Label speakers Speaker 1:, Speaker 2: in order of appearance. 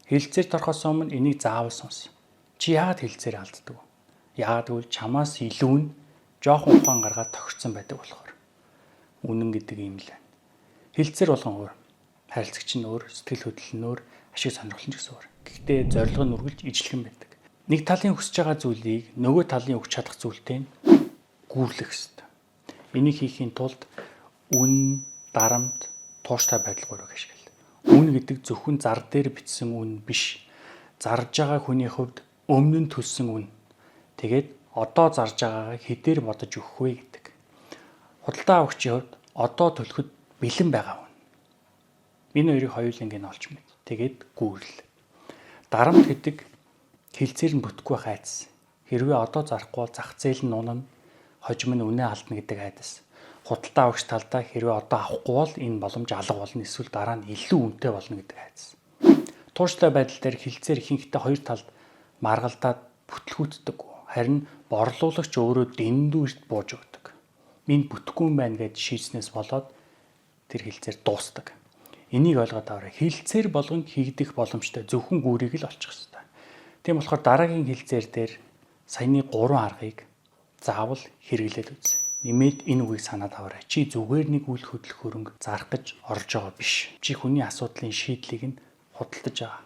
Speaker 1: Хэлэлцээрт орохоос өмнө энийг заавал сонс. Чи яагаад хэлэлцээрээ алддаг вэ? Яагаад гэвэл чамаас илүү нь жоохон ухаан гаргаад тохирцсон байдаг болохоор. Үнэн гэдэг юм л байна. Хэлэлцээр болгон өөр. Харилцагч нь өөр, сэтгэл хөдлөл нь өөр, ашиг сонирхол нь ч гэсэн өөр. Гэхдээ зорилго нь үргэлж ижилхэн байдаг. Нэг талын хүсэж байгаа зүйлийг нөгөө талын өгч чадах зүйлтэй нь гүйрлэх ёстой. Энийг хийхийн тулд үнэн, дарамт, тууштай байдал гурвыг ашигла. Үнэ гэдэг зөвхөн зар дээр бичсэн үнэ биш. Зарж байгаа хүний хувьд өмнө нь төлсөн үнэ. Тэгээд одоо зарж байгаагаа хэдээр бодож өгөх вэ гэдэг. Худалдан авагчийн хувьд одоо төлөхөд бэлэн байгаа үнэ. Энэ хоёрыг хоёуланг нь олж мэд. Тэгээд гүйрэл. Дарамт гэдэг хэлэлцээр нь бүтэхгүй байх айдас. Хэрвээ одоо зарахгүй бол зах зээл нь унана, хожим нь үнэ алдна гэдэг айдас. Худалдан авагч талдаа хэрвээ одоо авахгүй бол энэ боломж алга болно, эсвэл дараа нь илүү үнэтэй болно гэдэг айдас. Тууштай байдал дээр хэлэлцээр ихэнхдээ хоёр талд маргалдаад бүтлгүүтдэг. Харин борлуулагч өөрөө дэндүү эрт бууж өгдөг. Минь бүтэхгүй юм байна гэж шийдснээс болоод тэр хэлэлцээр дуусдаг. Энийг ойлгоод аваарай. Хэлэлцээр болгон хийгдэх боломжтой, зөвхөн гүүрийг л олчих ёстой. Тийм болохоор дараагийн хэлэлцээр дээр саяны 3 аргыг заавал хэрэглээд үз. Нэмээд энэ үгийг санаад аваарай. Чи зүгээр нэг үйл хөдлөх хөрөнгө зарах гэж орж байгаа биш. Чи хүний асуудлын шийдлийг нь худалдаж байгаа.